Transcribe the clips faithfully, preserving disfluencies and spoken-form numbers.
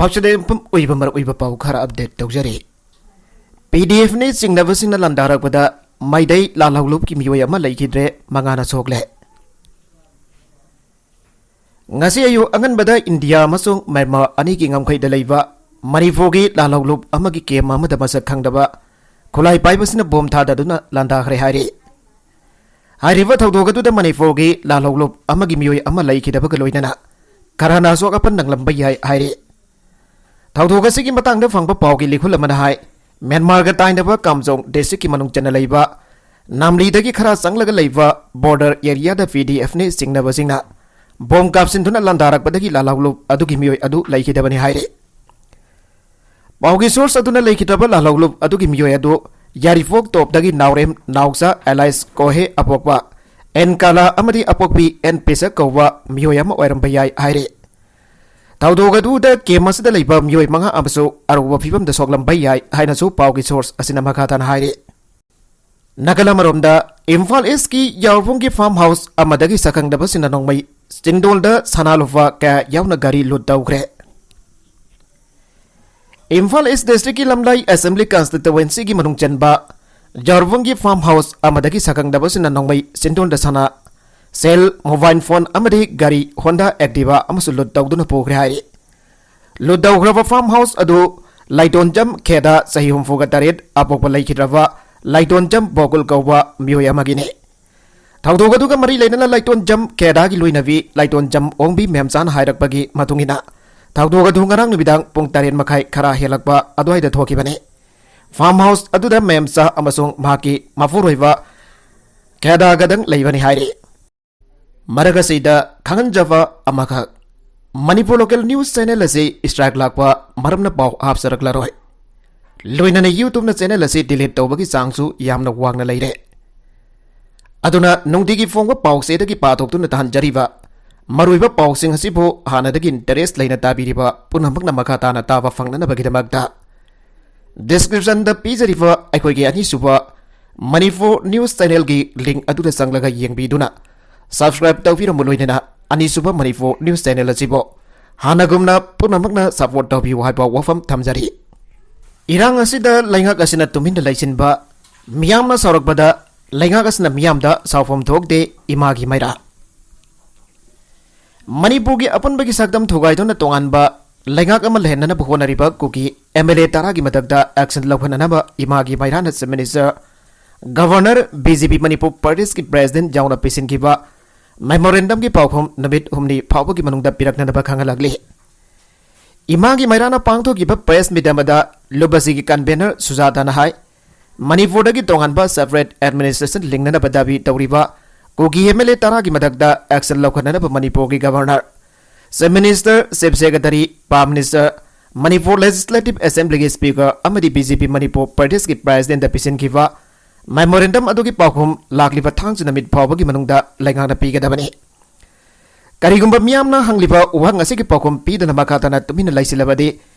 ꯑꯁꯤꯗ ꯌꯨꯝꯐꯝ ꯑꯣꯏꯕ ꯃꯔꯨꯑꯣꯏꯕ ꯄꯥꯎ ꯈꯔ ꯑꯞꯗꯦꯠ ꯇꯧꯖꯔꯤ꯫ ꯄꯤ ꯗꯤ ꯑꯦꯐꯅ ꯆꯤꯡꯅꯕꯁꯤꯡꯅ ꯂꯥꯟꯗꯥꯔꯛꯄꯗ ꯃꯩꯇꯩ ꯂꯥꯜꯍꯧꯂꯨꯞꯀꯤ ꯃꯤꯑꯣꯏ ꯑꯃ ꯂꯩꯈꯤꯗ꯭ꯔꯦ, ꯃꯉꯥꯅ ꯁꯣꯛꯂꯦ꯫ ꯉꯁꯤ ꯑꯌꯨꯛ ꯑꯉꯟꯕꯗ ꯏꯟꯗꯤꯌꯥ ꯑꯃꯁꯨꯡ ꯃ꯭ꯌꯥꯟꯃꯥꯔ ꯑꯅꯤꯒꯤ ꯉꯝꯈꯩꯗ ꯂꯩꯕ ꯃꯅꯤꯄꯨꯔꯒꯤ ꯂꯥꯜꯍꯧꯂꯨꯞ ꯑꯃꯒꯤ ꯀꯦꯝ ꯑꯃꯗ ꯃꯁꯛ ꯈꯪꯗꯕ ꯈꯨꯠꯂꯥꯏ ꯄꯥꯏꯕꯁꯤꯅ ꯕꯣꯝ ꯊꯥꯗꯗꯨꯅ ꯂꯥꯟꯗꯥꯈ꯭ꯔꯦ ꯍꯥꯏꯔꯤ꯫ ꯍꯥꯏꯔꯤꯕ ꯊꯧꯗꯣꯛ ꯑꯗꯨꯗ ꯃꯅꯤꯄꯨꯔꯒꯤ ꯂꯥꯜꯍꯧꯂꯨꯞ ꯑꯃꯒꯤ ꯃꯤꯑꯣꯏ ꯑꯃ ꯂꯩꯈꯤꯗꯕꯒ ꯂꯣꯏꯅꯅ ꯈꯔꯅ ꯑꯁꯣꯛ ꯑꯄꯟ ꯅꯪꯂꯝꯕ ꯌꯥꯏ ꯍꯥꯏꯔꯤ꯫ ꯊꯧꯗꯣꯛ ꯑꯁꯤꯒꯤ ꯃꯇꯥꯡꯗ ꯐꯪꯕ ꯄꯥꯎꯒꯤ ꯂꯤꯈꯨꯜ ꯑꯃꯅ ꯍꯥꯏ, ꯃ꯭ꯌꯥꯟꯃꯥꯔꯒ ꯇꯥꯏꯅꯕ ꯀꯥꯝꯖꯣꯡ ꯗꯤꯁꯇ꯭ꯔꯤꯛꯀꯤ ꯃꯅꯨꯡ ꯆꯟꯅ ꯂꯩꯕ ꯅꯥꯝꯂꯤꯗꯒꯤ ꯈꯔ ꯆꯪꯂꯒ ꯂꯩꯕ ꯕꯣꯔꯗꯔ ꯑꯦꯔꯤꯌꯥꯗ ꯄꯤ ꯗꯤ ꯑꯦꯐꯅ ꯆꯤꯡꯅꯕꯁꯤꯡꯅ ꯕꯣꯝ ꯀꯥꯞꯁꯤꯟꯗꯨꯅ ꯂꯥꯟꯗꯥꯔꯛꯄꯗꯒꯤ ꯂꯥꯜꯍꯧꯂꯨꯞ ꯑꯗꯨꯒꯤ ꯃꯤꯑꯣꯏ ꯑꯗꯨ ꯂꯩꯈꯤꯗꯕꯅꯤ ꯍꯥꯏꯔꯤ꯫ ꯄꯥꯎꯒꯤ ꯁꯣꯔꯁ ꯑꯗꯨꯅ ꯂꯩꯈꯤꯗ꯭ꯔꯕ ꯂꯥꯜꯍꯧꯂꯨꯞ ꯑꯗꯨꯒꯤ ꯃꯤꯑꯣꯏ ꯑꯗꯨ ꯌꯥꯔꯤꯄꯣꯛ ꯇꯣꯞꯇꯒꯤ ꯅꯥꯎꯔꯦꯝ ꯅꯥꯎꯆꯥ ꯑꯦꯂꯥꯏꯁ ꯀꯣꯍꯦ ꯑꯄꯣꯛꯄ ꯑꯦꯟ ꯀꯥꯂꯥ ꯑꯃꯗꯤ ꯑꯄꯣꯛꯄꯤ ꯑꯦꯟ ꯄꯤꯁꯛ ꯀꯧꯕ ꯃꯤꯑꯣꯏ ꯑꯃ ꯑꯣꯏꯔꯝꯕ ꯌꯥꯏ ꯍꯥꯏꯔꯤ꯫ ꯊꯧꯗꯣꯛ ꯑꯗꯨꯗ ꯀꯦꯝ ꯑꯁꯤꯗ ꯂꯩꯕ ꯃꯤꯑꯣꯏ ꯃꯉꯥ ꯑꯃꯁꯨ ꯑꯔꯨꯕ ꯐꯤꯕꯝꯗ ꯁꯣꯛꯂꯝꯕ ꯌꯥꯏ ꯍꯥꯏꯅꯁꯨ ꯄꯥꯎꯒꯤ ꯁꯣꯔꯁ ꯑꯁꯤꯅ ꯃꯈꯥ ꯇꯥꯅ ꯍꯥꯏꯔꯤ꯫ ꯅꯥꯒꯥꯂꯥ ꯑꯃꯔꯣꯝꯗ, ꯏꯝꯐꯥꯜ ꯏꯁꯀꯤ ꯌꯥꯎꯔꯕꯨꯡꯒꯤ ꯐꯥꯔꯝ ꯍꯥꯎꯁ ꯑꯃꯗꯒꯤ ꯁꯛꯈꯪꯗꯕꯁꯤꯡꯅ ꯅꯣꯡꯃꯩ ꯆꯤꯡꯗꯣꯜꯗ ꯁꯅꯥ ꯂꯨꯄꯥ ꯀꯌꯥ ꯌꯥꯎꯅ ꯒꯥꯔꯤ ꯂꯨꯠ ꯇꯧꯈ꯭ꯔꯦ꯫ ꯏꯝꯐꯥꯜ ꯏꯁ ꯗꯤꯁꯇ꯭ꯔꯤꯛꯀꯤ ꯂꯝꯂꯥꯏ ꯑꯦꯁꯦꯝꯕ꯭ꯂꯤ ꯀꯟꯁꯇꯤꯇꯨꯋꯦꯟꯁꯤꯒꯤ ꯃꯅꯨꯡ ꯆꯟꯕ ꯌꯥꯎꯔꯕꯨꯡꯒꯤ ꯐꯥꯔꯝ ꯍꯥꯎꯁ ꯑꯃꯗꯒꯤ ꯁꯛꯈꯪꯗꯕꯁꯤꯡꯅ ꯅꯣꯡꯃꯩ ꯆꯤꯡꯗꯣꯜꯗ ꯁꯅꯥ, ꯁꯦꯜ, ꯃꯣꯕꯥꯏꯜ ꯐꯣꯟ ꯑꯃꯗꯤ ꯒꯥꯔꯤ ꯍꯣꯟꯗꯥ ꯑꯦꯛꯇꯤꯚꯥ ꯑꯃꯁꯨ ꯂꯨꯠ ꯇꯧꯗꯨꯅ ꯄꯨꯈ꯭ꯔꯦ ꯍꯥꯏꯔꯤ꯫ ꯂꯨꯠ ꯇꯧꯈ꯭ꯔꯕ ꯐꯥꯔꯝ ꯍꯥꯎꯁ ꯑꯗꯨ ꯂꯥꯏꯇꯣꯟꯖꯝ ꯈꯦꯗꯥ, ꯆꯍꯤ ꯍꯨꯝꯐꯨꯒ ꯇꯔꯦꯠ, ꯑꯄꯣꯛꯄ ꯂꯩꯈꯤꯗ꯭ꯔꯕ ꯂꯥꯏꯇꯣꯟꯖꯝ ꯕꯣꯀꯨꯜ ꯀꯧꯕ ꯃꯤꯑꯣꯏ ꯑꯃꯒꯤꯅꯤ꯫ ꯊꯧꯗꯣꯛ ꯑꯗꯨꯒ ꯃꯔꯤ ꯂꯩꯅꯅ ꯂꯥꯏꯇꯣꯟꯖꯝ ꯈꯦꯗꯥꯒꯤ ꯂꯣꯏꯅꯕꯤ ꯂꯥꯏꯇꯣꯟꯖꯝ ꯑꯣꯡꯕꯤ ꯃꯦꯝꯆꯥꯅ ꯍꯥꯏꯔꯛꯄꯒꯤ ꯃꯇꯨꯡ ꯏꯟꯅ, ꯊꯧꯗꯣꯛ ꯑꯗꯨ ꯉꯔꯥꯡ ꯅꯨꯃꯤꯗꯥꯡ ꯄꯨꯡ ꯇꯔꯦꯠ ꯃꯈꯥꯏ ꯈꯔ ꯍꯦꯜꯂꯛꯄ ꯑꯗꯨꯋꯥꯏꯗ ꯊꯣꯛꯈꯤꯕꯅꯤ꯫ ꯐꯥꯔꯝ ꯍꯥꯎꯁ ꯑꯗꯨꯗ ꯃꯦꯝꯆꯥ ꯑꯃꯁꯨꯡ ꯃꯍꯥꯛꯀꯤ ꯃꯄꯨꯔꯣꯏꯕ ꯈꯦꯗꯥꯒꯗꯪ ꯂꯩꯕꯅꯤ ꯍꯥꯏꯔꯤ꯫ ꯃꯔꯛ ꯑꯁꯤꯗ ꯈꯪꯍꯟꯖꯕ ꯑꯃꯈꯛ, ꯃꯅꯤꯄꯨꯔ ꯂꯣꯀꯦꯜ ꯅ꯭ꯌꯨꯁ ꯆꯦꯅꯦꯜ ꯑꯁꯤ ꯏꯁꯇ꯭ꯔꯥꯏꯛ ꯂꯥꯛꯄ ꯃꯔꯝꯅ ꯄꯥꯎ ꯍꯥꯞꯆꯔꯛꯂꯔꯣꯏ꯫ ꯂꯣꯏꯅꯅ ꯌꯨꯇ꯭ꯌꯨꯕꯅ ꯆꯦꯅꯦꯜ ꯑꯁꯤ ꯗꯤꯂꯤꯠ ꯇꯧꯕꯒꯤ ꯆꯥꯡꯁꯨ ꯌꯥꯝꯅ ꯋꯥꯡꯅ ꯂꯩꯔꯦ꯫ ꯑꯗꯨꯅ ꯅꯨꯡꯇꯤꯒꯤ ꯐꯣꯡꯕ ꯄꯥꯎꯆꯦꯗꯒꯤ ꯄꯥꯊꯣꯛꯇꯨꯅ ꯇꯥꯍꯟꯖꯔꯤꯕ ꯃꯔꯨꯑꯣꯏꯕ ꯄꯥꯎꯁꯤꯡ ꯑꯁꯤꯕꯨ ꯍꯥꯟꯅꯗꯒꯤ ꯏꯟꯇꯔꯦꯁ ꯂꯩꯅ ꯇꯥꯕꯤꯔꯤꯕ ꯄꯨꯝꯅꯃꯛꯅ ꯃꯈꯥ ꯇꯥꯅ ꯇꯥꯕ ꯐꯪꯅꯅꯕꯒꯤꯗꯃꯛꯇ ꯗꯤꯁꯀ꯭ꯔꯤꯞꯁꯟꯗ ꯄꯤꯖꯔꯤꯕ ꯑꯩꯈꯣꯏꯒꯤ ꯑꯅꯤꯁꯨꯕ ꯃꯅꯤꯄꯨꯔ ꯅ꯭ꯌꯨꯁ ꯆꯦꯅꯦꯜꯒꯤ ꯂꯤꯡ ꯑꯗꯨꯗ ꯆꯪꯂꯒ ꯌꯦꯡꯕꯤꯗꯨꯅ ꯁꯕꯁꯀ꯭ꯔꯥꯏꯕ ꯇꯧꯕꯤꯔꯝꯕ ꯂꯣꯏꯅꯅ ꯑꯅꯤꯁꯨꯕ ꯃꯅꯤꯄꯨꯔ ꯅ꯭ꯌꯨꯁ ꯆꯦꯅꯦꯜ ꯑꯁꯤꯕꯨ ꯍꯥꯟꯅꯒꯨꯝꯅ ꯄꯨꯝꯅꯃꯛꯅ support ꯇꯧꯕꯤꯌꯨ ꯍꯥꯏꯕ ꯋꯥꯐꯝ ꯊꯝꯖꯔꯤ꯫ ꯏꯔꯥꯡ ꯑꯁꯤꯗ ꯂꯩꯉꯥꯛ ꯑꯁꯤꯅ ꯇꯨꯃꯤꯟꯅ ꯂꯩꯁꯤꯟꯕ, ꯃꯤꯌꯥꯝꯅ ꯁꯥꯎꯔꯛꯄꯗ ꯂꯩꯉꯥꯛ ꯑꯁꯤꯅ ꯃꯤꯌꯥꯝꯗ ꯁꯥꯎꯐꯝ ꯊꯣꯛꯇꯦ, ꯏꯃꯥꯒꯤ ꯃꯩꯔꯥ꯫ ꯃꯅꯤꯄꯨꯔꯒꯤ ꯑꯄꯨꯟꯕꯒꯤ ꯁꯛꯇꯝ ꯊꯨꯒꯥꯏꯗꯨꯅ ꯇꯣꯉꯥꯟꯕ ꯂꯩꯉꯥꯛ ꯑꯃ ꯂꯩꯍꯟꯅꯅꯕ ꯍꯣꯠꯅꯔꯤꯕ ꯀꯨꯀꯤ MLA ꯇꯔꯥꯒꯤ ꯃꯊꯛꯇ action ꯂꯧꯈꯠꯅꯅꯕ ꯏꯃꯥꯒꯤ ꯃꯩꯔꯥꯅ Chief Minister, Governor, BJP Manipur ꯄ꯭ꯔꯗꯦꯁꯀꯤ President ꯌꯥꯎꯅ ꯄꯤꯁꯤꯟꯈꯤꯕ memorandumꯒꯤ ꯄꯥꯎꯈꯨꯝ ꯅꯨꯃꯤꯠ ꯍꯨꯝꯅꯤ ꯐꯥꯎꯕꯒꯤ ꯃꯅꯨꯡꯗ ꯄꯤꯔꯛꯅꯅꯕ ꯈꯪꯍꯜꯂꯛꯂꯤ꯫ ꯏꯃꯥꯒꯤ ꯃꯩꯔꯥꯅ ꯄꯥꯡꯊꯣꯛꯈꯤꯕ press meet ꯑꯃꯗ ꯂꯨꯞ ꯑꯁꯤꯒꯤ convener ꯁꯨꯖꯥꯇꯥꯅ ꯍꯥꯏ, ꯃꯅꯤꯄꯨꯔꯗꯒꯤ ꯇꯣꯉꯥꯟꯕ separate administration ꯂꯤꯡꯅꯅꯕ ꯗꯥꯕꯤ ꯇꯧꯔꯤꯕ ꯀꯨꯀꯤ MLA ꯇꯔꯥꯒꯤ ꯃꯊꯛꯇ action ꯂꯧꯈꯠꯅꯅꯕ ꯃꯅꯤꯄꯨꯔꯒꯤ Governor, Chief Minister, Chief Secretary, Prime Minister, Manipur Legislative Assemblyꯒꯤ Speaker ꯑꯃꯗꯤ BJP ꯃꯅꯤꯄꯨꯔ ꯄ꯭ꯔꯗꯦꯁꯀꯤ Presidentꯇ ꯄꯤꯁꯤꯟꯈꯤꯕ memorandum ꯑꯗꯨꯒꯤ ꯄꯥꯎꯈꯨꯝ ꯂꯥꯛꯂꯤꯕ ꯊꯥꯡꯖ ꯅꯨꯃꯤꯠ ꯐꯥꯎꯕꯒꯤ ꯃꯅꯨꯡꯗ ꯂꯩꯉꯥꯛꯅ ꯄꯤꯒꯗꯕꯅꯤ꯫ ꯀꯔꯤꯒꯨꯝꯕ ꯃꯤꯌꯥꯝꯅ ꯍꯪꯂꯤꯕ ꯋꯥꯍꯪ ꯑꯁꯤꯒꯤ ꯄꯥꯎꯈꯨꯝ ꯄꯤꯗꯅ ꯃꯈꯥ ꯇꯥꯅ ꯇꯨꯃꯤꯟꯅ ꯂꯩꯁꯤꯜꯂꯕꯗꯤ,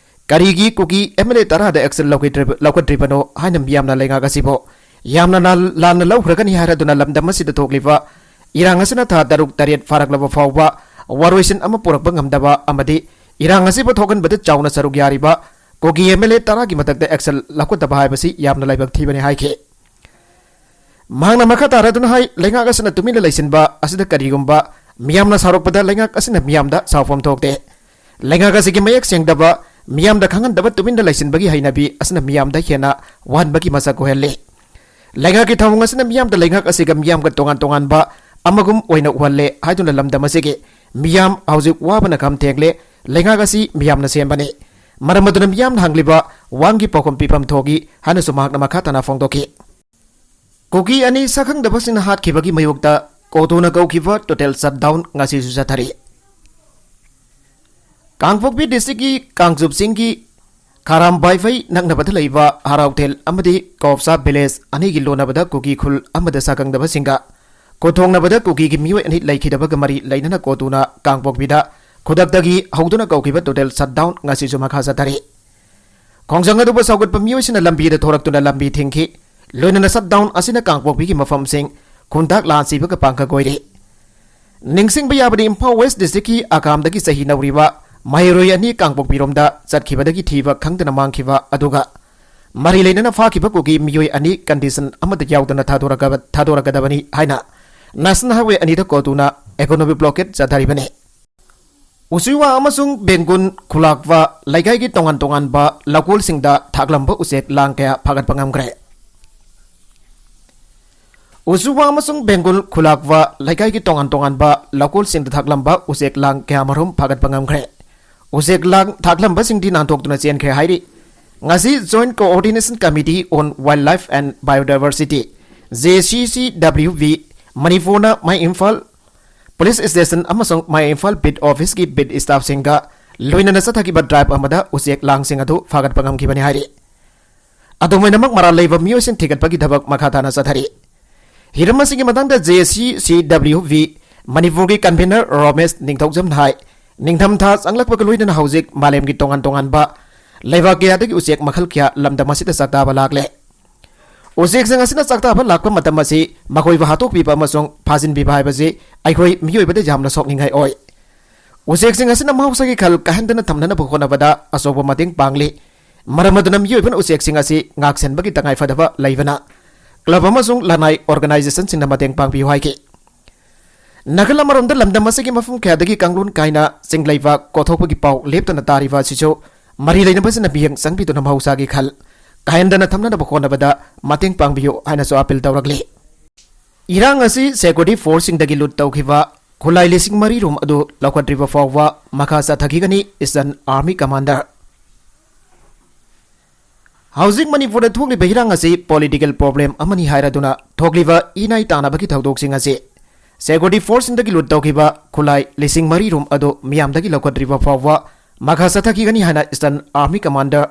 ꯀꯔꯤꯒꯤ ꯀꯨꯀꯤ MLA ꯇꯔꯥꯗ action ꯂꯧꯈꯤꯗ꯭ꯔꯤꯕ-, ꯂꯧꯈꯠꯇ꯭ꯔꯤꯕꯅꯣ ꯍꯥꯏꯅ ꯃꯤꯌꯥꯝꯅ ꯂꯩꯉꯥꯛ ꯑꯁꯤꯕꯨ ꯌꯥꯝꯅ ꯂꯥꯟ-, ꯂꯥꯟꯅ ꯂꯧꯈ꯭ꯔꯒꯅꯤ ꯍꯥꯏꯔꯗꯨꯅ ꯂꯝꯗꯝ ꯑꯁꯤꯗ ꯊꯣꯛꯂꯤꯕ ꯏꯔꯥꯡ ꯑꯁꯤꯅ ꯊꯥ ꯇꯔꯨꯛ ꯇꯔꯦꯠ ꯐꯥꯔꯛꯂꯕ ꯐꯥꯎꯕ ꯋꯥꯔꯣꯏꯁꯤꯟ ꯑꯃ ꯄꯨꯔꯛꯄ ꯉꯝꯗꯕ ꯑꯃꯗꯤ ꯏꯔꯥꯡ ꯑꯁꯤꯕꯨ ꯊꯣꯛꯍꯟꯕꯗ ꯆꯥꯎꯅ ꯁꯔꯨꯛ ꯌꯥꯔꯤꯕ ꯀꯨꯀꯤ MLA ꯇꯔꯥꯒꯤ ꯃꯊꯛꯇ action ꯂꯧꯈꯠꯇꯕ ꯍꯥꯏꯕꯁꯤ ꯌꯥꯝꯅ ꯂꯥꯏꯕꯛ ꯊꯤꯕꯅꯤ ꯍꯥꯏꯈꯤ꯫ ꯃꯍꯥꯛꯅ ꯃꯈꯥ ꯇꯥꯔꯗꯨꯅ ꯍꯥꯏ, ꯂꯩꯉꯥꯛ ꯑꯁꯤꯅ ꯇꯨꯃꯤꯟꯅ ꯂꯩꯁꯤꯟꯕ ꯑꯁꯤꯗ ꯀꯔꯤꯒꯨꯝꯕ ꯃꯤꯌꯥꯝꯅ ꯁꯥꯎꯔꯛꯄꯗ ꯂꯩꯉꯥꯛ ꯑꯁꯤꯅ ꯃꯤꯌꯥꯝꯗ ꯁꯥꯎꯐꯝ ꯊꯣꯛꯇꯦ꯫ ꯂꯩꯉꯥꯛ ꯑꯁꯤꯒꯤ ꯃꯌꯦꯛ ꯁꯦꯡꯗꯕ, ꯃꯤꯌꯥꯝꯗ ꯈꯪꯍꯟꯗꯕ ꯇꯨꯃꯤꯟꯅ ꯂꯩꯁꯤꯟꯕꯒꯤ ꯍꯩꯅꯕꯤ ꯑꯁꯤꯅ ꯃꯤꯌꯥꯝꯗ ꯍꯦꯟꯅ ꯋꯥꯍꯟꯕꯒꯤ ꯃꯁꯛ ꯑꯣꯏꯍꯜꯂꯤ꯫ ꯂꯩꯉꯥꯛꯀꯤ ꯊꯧꯑꯣꯡ ꯑꯁꯤꯅ ꯃꯤꯌꯥꯝꯗ ꯂꯩꯉꯥꯛ ꯑꯁꯤꯒ ꯃꯤꯌꯥꯝꯒ ꯇꯣꯉꯥꯟ ꯇꯣꯉꯥꯟꯕ ꯑꯃꯒꯨꯝ ꯑꯣꯏꯅ ꯎꯍꯜꯂꯦ ꯍꯥꯏꯗꯨꯅ ꯂꯝꯗꯝ ꯑꯁꯤꯒꯤ ꯃꯤꯌꯥꯝ ꯍꯧꯖꯤꯛ ꯋꯥꯕꯅ ꯈꯝ ꯊꯦꯡꯂꯦ꯫ ꯂꯩꯉꯥꯛ ꯑꯁꯤ ꯃꯤꯌꯥꯝꯅ ꯁꯦꯝꯕꯅꯤ꯫ ꯃꯔꯝ ꯑꯗꯨꯅ ꯃꯤꯌꯥꯝꯅ ꯍꯪꯂꯤꯕ ꯋꯥꯍꯪꯒꯤ ꯄꯥꯎꯈꯨꯝ ꯄꯤꯐꯝ ꯊꯣꯛꯏ ꯍꯥꯏꯅꯁꯨ ꯃꯍꯥꯛꯅ ꯃꯈꯥ ꯇꯥꯅ ꯐꯣꯡꯗꯣꯛꯈꯤ꯫ ꯀꯨꯀꯤ ꯑꯅꯤ ꯁꯛꯈꯪꯗꯕꯁꯤꯡꯅ ꯍꯥꯠꯈꯤꯕꯒꯤ ꯃꯥꯌꯣꯛꯇ ꯀꯣꯇꯨꯅ ꯀꯧꯈꯤꯕ total shutdown ꯉꯁꯤꯁꯨ ꯆꯠꯊꯔꯤ꯫ ꯀꯥꯡꯄꯣꯛꯄꯤ districtꯀꯤ ꯀꯥꯡꯆꯨꯞ ꯆꯤꯡꯒꯤ ꯈꯥꯔꯥꯝ ꯕꯥꯏꯐꯩ ꯅꯛꯅꯕꯗ ꯂꯩꯕ ꯍꯔꯥꯎꯊꯦꯜ ꯑꯃꯗꯤ ꯀꯣꯞꯁꯥ village ꯑꯅꯤꯒꯤ ꯂꯣꯟꯅꯕꯗ ꯀꯨꯀꯤ ꯈꯨꯜ ꯑꯃꯗ ꯁꯛꯈꯪꯗꯕꯁꯤꯡꯒ ꯈꯨꯠꯊꯣꯡꯅꯕꯗ ꯀꯨꯀꯤꯒꯤ ꯃꯤꯑꯣꯏ ꯑꯅꯤ ꯂꯩꯈꯤꯗꯕꯒ ꯃꯔꯤ ꯂꯩꯅꯅ ꯀꯣꯇꯨꯅ ꯀꯥꯡꯄꯣꯛꯄꯤꯗ ꯈꯨꯗꯛꯇꯒꯤ ꯍꯧꯗꯨꯅ ꯀꯧꯈꯤꯕ total shutdown ꯉꯁꯤꯁꯨ ꯃꯈꯥ ꯆꯠꯊꯔꯤ꯫ ꯈꯣꯡꯖꯪ ꯑꯗꯨꯕꯨ ꯁꯧꯒꯠꯄ ꯃꯤꯑꯣꯏꯁꯤꯡꯅ ꯂꯝꯕꯤꯗ ꯊꯣꯔꯛꯇꯨꯅ ꯂꯝꯕꯤ ꯊꯤꯡꯈꯤ꯫ ꯂꯣꯏꯅꯅ shutdown ꯑꯁꯤꯅ ꯀꯥꯡꯄꯣꯛꯄꯤꯒꯤ ꯃꯐꯝꯁꯤꯡ ꯈꯨꯟꯇꯥꯛ ꯂꯥꯟꯁꯤꯕꯒ ꯄꯥꯡꯈꯛ ꯑꯣꯏꯔꯤ꯫ ꯅꯤꯡꯁꯤꯡꯕ ꯌꯥꯕꯗꯤ, ꯏꯝꯐꯥꯜ West districtꯀꯤ ꯑꯀꯥꯝꯗꯒꯤ ꯆꯍꯤ ꯅꯧꯔꯤꯕ ꯃꯍꯩꯔꯣꯏ ꯑꯅꯤ ꯀꯥꯡꯄꯣꯛꯄꯤꯔꯣꯝꯗ ꯆꯠꯈꯤꯕꯗꯒꯤ ꯊꯤꯕ ꯈꯪꯗꯅ ꯃꯥꯡꯈꯤꯕ, ꯑꯗꯨꯒ ꯃꯔꯤ ꯂꯩꯅꯅ ꯐꯥꯈꯤꯕ ꯀꯨꯀꯤ ꯃꯤꯑꯣꯏ ꯑꯅꯤ ꯀꯟꯗꯤꯁꯟ ꯑꯃꯠꯇ ꯌꯥꯎꯗꯅ ꯊꯥꯗꯣꯔꯛꯀꯕ-, ꯊꯥꯗꯣꯔꯛꯀꯗꯕꯅꯤ ꯍꯥꯏꯅ ꯅꯦꯁꯅꯦꯜ ꯍꯥꯏꯋꯦ ꯑꯅꯤꯗ ꯀꯣꯇꯨꯅ ꯏꯀꯣꯅꯣꯃꯤꯛ ꯕ꯭ꯂꯣꯀꯦꯠ ꯆꯠꯊꯔꯤꯕꯅꯤ꯫ ꯎꯆꯤꯋꯥ ꯑꯃꯁꯨꯡ ꯕꯦꯡꯒꯨꯟ ꯈꯨꯂꯥꯛꯄ ꯂꯩꯀꯥꯏꯒꯤ ꯇꯣꯉꯥꯟ ꯇꯣꯉꯥꯟꯕ ꯂꯧꯀꯣꯜꯁꯤꯡꯗ ꯊꯥꯛꯂꯝꯕ ꯎꯆꯦꯛ ꯂꯥꯡ ꯀꯌꯥ ꯐꯥꯒꯠꯄ ꯉꯝꯈ꯭ꯔꯦ꯫ ꯎꯆꯤꯋꯥ ꯑꯃꯁꯨꯡ ꯕꯦꯡꯒꯨꯜ ꯈꯨꯂꯥꯛꯄ ꯂꯩꯀꯥꯏꯒꯤ ꯇꯣꯉꯥꯟ ꯇꯣꯉꯥꯟꯕ ꯂꯧꯀꯣꯜꯁꯤꯡꯗ ꯊꯥꯛꯂꯝꯕ ꯎꯆꯦꯛ ꯂꯥꯡ ꯀꯌꯥꯃꯔꯨꯝ ꯐꯥꯒꯠꯄ ꯉꯝꯈ꯭ꯔꯦ꯫ ꯎꯆꯦꯛ ꯂꯥꯡ ꯊꯥꯛꯂꯝꯕꯁꯤꯡꯗꯤ ꯅꯥꯟꯊꯣꯛꯇꯨꯅ ꯆꯦꯟꯈ꯭ꯔꯦ ꯍꯥꯏꯔꯤ꯫ ꯉꯁꯤ Joint Coordination Committee on Wildlife and Biodiversity, J C C W B, ꯃꯅꯤꯄꯨꯔꯅ ꯃꯥꯏ ꯏꯝꯐꯥꯜ ꯄꯨꯂꯤꯁ ꯁ꯭ꯇꯦꯁꯟ ꯑꯃꯁꯨꯡ ꯃꯥꯏ ꯏꯝꯐꯥꯜ ꯕꯤꯠ ꯑꯣꯐꯤꯁꯀꯤ ꯕꯤꯠ ꯁ꯭ꯇꯥꯐꯁꯤꯡꯒ ꯂꯣꯏꯅꯅ ꯆꯠꯊꯈꯤꯕ ꯗ꯭ꯔꯥꯏꯚ ꯑꯃꯗ ꯎꯆꯦꯛ ꯂꯥꯡꯁꯤꯡ ꯑꯗꯨ ꯐꯥꯒꯠꯄ ꯉꯝꯈꯤꯕꯅꯤ ꯍꯥꯏꯔꯤ꯫ ꯑꯗꯨꯝ ꯑꯣꯏꯅꯃꯛ, ꯃꯔꯥꯜ ꯂꯩꯕ ꯃꯤꯑꯣꯏꯁꯤꯡ ꯊꯤꯒꯠꯄꯒꯤ ꯊꯕꯛ ꯃꯈꯥ ꯇꯥꯅ ꯆꯠꯊꯔꯤ꯫ ꯍꯤꯔꯝ ꯑꯁꯤꯒꯤ ꯃꯇꯥꯡꯗ J C C W V ꯃꯅꯤꯄꯨꯔꯒꯤ ꯀꯟꯚꯦꯅꯔ ꯔꯣꯃꯦꯁ ꯅꯤꯡꯊꯧꯖꯝꯅ ꯍꯥꯏ, ꯅꯤꯡꯊꯝꯊꯥ ꯆꯪꯂꯛꯄꯒ ꯂꯣꯏꯅꯅ ꯍꯧꯖꯤꯛ ꯃꯥꯂꯦꯝꯒꯤ ꯇꯣꯉꯥꯟ ꯇꯣꯉꯥꯟꯕ ꯂꯩꯕꯥꯛ ꯀꯌꯥꯗꯒꯤ ꯎꯆꯦꯛ ꯃꯈꯜ ꯀꯌꯥ ꯂꯝꯗꯝ ꯑꯁꯤꯗ ꯆꯥꯛꯇꯥꯕ ꯂꯥꯛꯂꯦ꯫ ꯎꯆꯦꯛꯁꯤꯡ ꯑꯁꯤꯅ ꯆꯥꯛꯇꯥꯕ ꯂꯥꯛꯄ ꯃꯇꯝ ꯑꯁꯤ ꯃꯈꯣꯏꯕꯨ ꯍꯥꯠꯇꯣꯛꯄꯤꯕ ꯑꯃꯁꯨꯡ ꯐꯥꯖꯤꯟꯕꯤꯕ ꯍꯥꯏꯕꯁꯤ ꯑꯩꯈꯣꯏ ꯃꯤꯑꯣꯏꯕꯗ ꯌꯥꯝꯅ ꯁꯣꯛꯅꯤꯡꯉꯥꯏ ꯑꯣꯏ꯫ ꯎꯆꯦꯛꯁꯤꯡ ꯑꯁꯤꯅ ꯃꯍꯧꯁꯥꯒꯤ ꯈꯜ ꯀꯥꯏꯍꯟꯗꯅ ꯊꯝꯅꯅꯕ ꯍꯣꯠꯅꯕꯗ ꯑꯆꯧꯕ ꯃꯇꯦꯡ ꯄꯥꯡꯂꯤ꯫ ꯃꯔꯝ ꯑꯗꯨꯅ ꯃꯤꯑꯣꯏꯕꯅ ꯎꯆꯦꯛꯁꯤꯡ ꯑꯁꯤ ꯉꯥꯛꯁꯦꯟꯕꯒꯤ ꯇꯉꯥꯏꯐꯗꯕ ꯂꯩꯕꯅ club ꯑꯃꯁꯨꯡ ꯂꯅꯥꯏ organizationꯁꯤꯡꯅ ꯃꯇꯦꯡ ꯄꯥꯡꯕꯤꯌꯨ ꯍꯥꯏꯈꯤ꯫ ꯅꯥꯀꯜ ꯑꯃꯔꯣꯝꯗ, ꯂꯝꯗꯝ ꯑꯁꯤꯒꯤ ꯃꯐꯝ ꯀꯌꯥꯗꯒꯤ ꯀꯥꯡꯂꯣꯟ ꯀꯥꯏꯅ ꯆꯤꯡ ꯂꯩꯕꯥꯛ ꯀꯣꯊꯣꯛꯄꯒꯤ ꯄꯥꯎ ꯂꯦꯞꯇꯅ ꯇꯥꯔꯤꯕ ꯑꯁꯤꯁꯨ ꯃꯔꯤ ꯂꯩꯅꯕꯁꯤꯡꯅ ꯃꯤꯠꯌꯦꯡ ꯆꯪꯕꯤꯗꯨꯅ ꯃꯍꯧꯁꯥꯒꯤ ꯈꯜ ꯀꯥꯏꯍꯟꯗꯅ ꯊꯝꯅꯅꯕ ꯍꯣꯠꯅꯕꯗ ꯃꯇꯦꯡ ꯄꯥꯡꯕꯤꯌꯨ ꯍꯥꯏꯅꯁꯨ appeal ꯇꯧꯔꯛꯂꯤ꯫ ꯏꯔꯥꯡ ꯑꯁꯤ security forceꯁꯤꯡꯗꯒꯤ ꯂꯨꯠ ꯇꯧꯈꯤꯕ ꯈꯨꯠꯂꯥꯏ ꯂꯤꯁꯤꯡ ꯃꯔꯤ ꯔꯣꯝ ꯑꯗꯨ ꯂꯧꯈꯠꯇ꯭ꯔꯤꯕ ꯐꯥꯎꯕ ꯃꯈꯥ ꯆꯠꯊꯈꯤꯒꯅꯤ, Eastern Army Commander꯫ ꯍꯧꯖꯤꯛ ꯃꯅꯤꯄꯨꯔꯗ ꯊꯣꯛꯂꯤꯕ ꯏꯔꯥꯡ ꯑꯁꯤ political problem ꯑꯃꯅꯤ ꯍꯥꯏꯔꯗꯨꯅ ꯊꯣꯛꯂꯤꯕ ꯏꯅꯥꯏ ꯇꯥꯅꯕꯒꯤ ꯊꯧꯗꯣꯛꯁꯤꯡ ꯑꯁꯤ security forceꯁꯤꯡꯗꯒꯤ ꯂꯨꯠ ꯇꯧꯈꯤꯕ ꯈꯨꯠꯂꯥꯏ ꯂꯤꯁꯤꯡ ꯃꯔꯤ ꯔꯣꯝ ꯑꯗꯨ ꯃꯤꯌꯥꯝꯗꯒꯤ ꯂꯧꯈꯠꯇ꯭ꯔꯤꯕ ꯐꯥꯎꯕ ꯃꯈꯥ ꯆꯠꯊꯈꯤꯒꯅꯤ ꯍꯥꯏꯅ Eastern Army Commander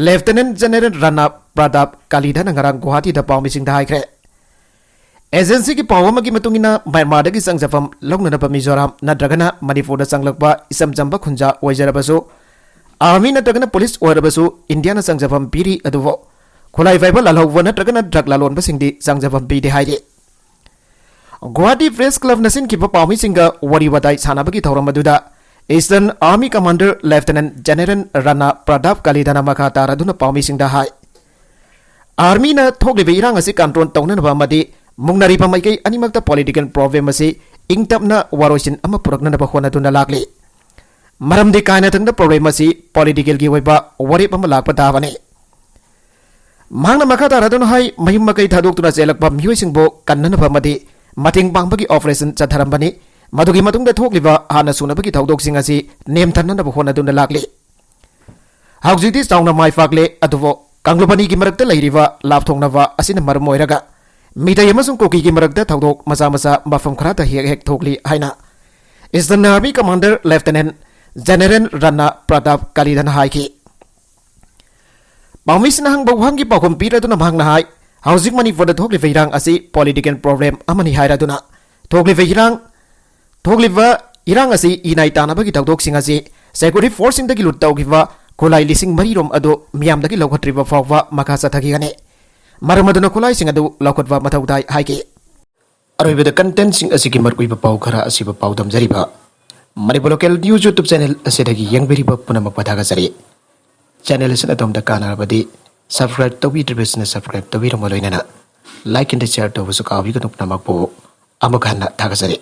Lieutenant General ꯔꯥꯅꯥ ꯄ꯭ꯔꯇꯥꯞ ꯀꯥꯂꯤꯗꯅ ꯉꯔꯥꯡ ꯒꯨꯋꯥꯍꯥꯇꯤꯗ ꯄꯥꯎꯃꯤꯁꯤꯡꯗ ꯍꯥꯏꯈ꯭ꯔꯦ꯫ Agencyꯒꯤ ꯄꯥꯎ ꯑꯃꯒꯤ ꯃꯇꯨꯡ ꯏꯟꯅ, ꯃ꯭ꯌꯥꯟꯃꯥꯔꯗꯒꯤ ꯆꯪꯖꯐꯝ ꯂꯧꯅꯅꯕ ꯃꯤꯖꯣꯔꯥꯝ ꯅꯠꯇ꯭ꯔꯒꯅ ꯃꯅꯤꯄꯨꯔꯗ ꯆꯪꯂꯛꯄ ꯏꯆꯝ ꯆꯝꯕ ꯈꯨꯟꯖꯥ ꯑꯣꯏꯖꯔꯕꯁꯨ, army ꯅꯠꯇ꯭ꯔꯒꯅ police ꯑꯣꯏꯔꯕꯁꯨ, ꯏꯟꯗꯤꯌꯥꯅ ꯆꯪꯖꯐꯝ ꯄꯤꯔꯤ꯫ ꯑꯗꯨꯕꯨ ꯈꯨꯠꯂꯥꯏ ꯄꯥꯏꯕ ꯂꯥꯜꯍꯧꯕ ꯅꯠꯇ꯭ꯔꯒꯅ drug ꯂꯥꯂꯣꯟꯕꯁꯤꯡꯗꯤ ꯆꯪꯖꯐꯝ ꯄꯤꯗꯦ ꯍꯥꯏꯔꯤ꯫ ꯒꯨꯋꯥꯍꯥꯇꯤ Press Clubꯅ ꯁꯤꯟꯈꯤꯕ ꯄꯥꯎꯃꯤꯁꯤꯡꯒ ꯋꯥꯔꯤ ꯋꯥꯇꯥꯏ ꯁꯥꯟꯅꯕꯒꯤ ꯊꯧꯔꯝ ꯑꯗꯨꯗ Eastern Army Commander Lieutenant General Rana Pratap Kalidhana ꯃꯈꯥ ꯇꯥꯔꯗꯨꯅ ꯄꯥꯎꯃꯤꯁꯤꯡꯗ ꯍꯥꯏ, ꯑꯥꯔꯃꯤꯅ ꯊꯣꯛꯂꯤꯕ ꯏꯔꯥꯡ ꯑꯁꯤ ꯀꯟꯇ꯭ꯔꯣꯜ ꯇꯧꯅꯅꯕ ꯑꯃꯗꯤ ꯃꯨꯛꯅꯔꯤꯕ ꯃꯥꯏꯀꯩ ꯑꯅꯤꯃꯛꯇ ꯄꯣꯂꯤꯇꯤꯀꯦꯜ ꯄ꯭ꯔꯣꯕ꯭ꯂꯦꯝ ꯑꯁꯤ ꯏꯪ ꯇꯞꯅ ꯋꯥꯔꯣꯏꯁꯤꯟ ꯑꯃ ꯄꯨꯔꯛꯅꯅꯕ ꯍꯣꯠꯅꯗꯨꯅ ꯂꯥꯛꯂꯤ꯫ ꯃꯔꯝꯗꯤ ꯀꯥꯏꯅ ꯊꯪꯗ ꯄ꯭ꯔꯣꯕ꯭ꯂꯦꯝ ꯑꯁꯤ ꯄꯣꯂꯤꯇꯤꯀꯦꯜꯒꯤ ꯑꯣꯏꯕ ꯋꯥꯔꯦꯞ ꯑꯃ ꯂꯥꯛꯄ ꯇꯥꯕꯅꯤ꯫ ꯃꯍꯥꯛꯅ ꯃꯈꯥ ꯇꯥꯔꯗꯨꯅ ꯍꯥꯏ, ꯃꯌꯨꯝ ꯃꯀꯩ ꯊꯥꯗꯣꯛꯇꯨꯅ ꯆꯦꯜꯂꯛꯄ ꯃꯤꯑꯣꯏꯁꯤꯡꯕꯨ ꯀꯟꯅꯅꯕ ꯑꯃꯗꯤ ꯃꯇꯦꯡ ꯄꯥꯡꯕꯒꯤ ꯑꯣꯄꯔꯦꯁꯟ ꯆꯠꯊꯔꯝꯕꯅꯤ꯫ ꯃꯗꯨꯒꯤ ꯃꯇꯨꯡꯗ ꯊꯣꯛꯂꯤꯕ ꯍꯥꯟꯅ ꯁꯨꯅꯕꯒꯤ ꯊꯧꯗꯣꯛꯁꯤꯡ ꯑꯁꯤ ꯅꯦꯝꯊꯅꯅꯕ ꯍꯣꯠꯅꯗꯨꯅ ꯂꯥꯛꯂꯤ꯫ ꯍꯧꯖꯤꯛꯇꯤ ꯆꯥꯎꯅ ꯃꯥꯏ ꯄꯥꯛꯂꯦ, ꯑꯗꯨꯕꯨ ꯀꯥꯡꯂꯨꯞ ꯑꯅꯤꯒꯤ ꯃꯔꯛꯇ ꯂꯩꯔꯤꯕ ꯂꯥꯞꯊꯣꯛꯅꯕ ꯑꯁꯤꯅ ꯃꯔꯝ ꯑꯣꯏꯔꯒ ꯃꯤꯇꯩ ꯑꯃꯁꯨꯡ ꯀꯨꯀꯤꯒꯤ ꯃꯔꯛꯇ ꯊꯧꯗꯣꯛ ꯃꯆꯥ ꯃꯆꯥ ꯃꯐꯝ ꯈꯔꯗ ꯍꯦꯛ ꯍꯦꯛ ꯊꯣꯛꯂꯤ ꯍꯥꯏꯅ Eastern Army Commander Lieutenant General Rana Pratap Kalidhana ꯍꯥꯏꯈꯤ꯫ ꯄꯥꯎꯃꯤꯁꯤꯡꯅ ꯍꯪꯕ ꯋꯥꯍꯪꯒꯤ ꯄꯥꯎꯈꯨꯝ ꯄꯤꯔꯗꯨꯅ ꯃꯍꯥꯛꯅ ꯍꯥꯏ, ꯍꯧꯖꯤꯛ ꯃꯅꯤꯄꯨꯔꯗ ꯊꯣꯛꯂꯤꯕ ꯏꯔꯥꯡ ꯑꯁꯤ ꯄꯣꯂꯤꯇꯤꯀꯦꯜ ꯄ꯭ꯔꯣꯕ꯭ꯂꯦꯝ ꯑꯃꯅꯤ ꯍꯥꯏꯔꯗꯨꯅ ꯊꯣꯛꯂꯤꯕ ꯏꯔꯥꯡ ꯊꯣꯛꯂꯤꯕ ꯏꯔꯥꯡ ꯑꯁꯤ ꯏꯅꯥꯏ ꯇꯥꯟꯅꯕꯒꯤ ꯊꯧꯗꯣꯛꯁꯤꯡ ꯑꯁꯤ ꯁꯦꯀ꯭ꯌꯨꯔꯤꯇꯤ ꯐꯣꯔꯁꯁꯤꯡꯗꯒꯤ ꯂꯨꯠ ꯇꯧꯈꯤꯕ ꯈꯨꯠꯂꯥꯏ ꯂꯤꯁꯤꯡ ꯃꯔꯤ ꯔꯣꯝ ꯑꯗꯨ ꯃꯤꯌꯥꯝꯗꯒꯤ ꯂꯧꯈꯠꯇ꯭ꯔꯤꯕ ꯐꯥꯎꯕ ꯃꯈꯥ ꯆꯠꯊꯈꯤꯒꯅꯤ꯫ ꯃꯔꯝ ꯑꯗꯨꯅ ꯈꯨꯠꯂꯥꯏꯁꯤꯡ ꯑꯗꯨ ꯂꯧꯈꯠꯄ ꯃꯊꯧ ꯇꯥꯏ ꯍꯥꯏꯈꯤ꯫ ꯑꯔꯣꯏꯕꯗ ꯀꯟꯇꯦꯟꯁꯤꯡ ꯑꯁꯤꯒꯤ ꯃꯔꯨꯑꯣꯏꯕ ꯄꯥꯎ ꯈꯔ ꯑꯁꯤꯕꯨ ꯄꯥꯎꯗꯝꯖꯔꯤꯕ Manipur local news YouTube channel ꯑꯁꯤꯗꯒꯤ ꯌꯦꯡꯕꯤꯔꯤꯕ ꯄꯨꯝꯅꯃꯛꯄꯨ ꯊꯥꯒꯠꯆꯔꯤ꯫ ꯆꯦꯅꯦꯜ ꯑꯁꯤꯅ ꯑꯗꯣꯝꯗ ꯀꯥꯟꯅꯔꯕꯗꯤ ꯁꯕꯁꯀ꯭ꯔꯥꯏꯕ ꯇꯧꯕꯤꯗ꯭ꯔꯤꯕꯁꯤꯅ ꯁꯕꯁꯀ꯭ꯔꯥꯏꯕ ꯇꯧꯕꯤꯔꯝꯕ ꯂꯣꯏꯅꯅ ꯂꯥꯏꯛ ꯑꯦꯟ ꯁꯤꯌꯥꯔ ꯇꯧꯕꯁꯨ ꯀꯥꯎꯕꯤꯒꯅꯨ꯫ ꯄꯨꯝꯅꯃꯛꯄꯨ ꯑꯃꯨꯛ ꯍꯟꯅ ꯊꯥꯒꯠꯆꯔꯤ꯫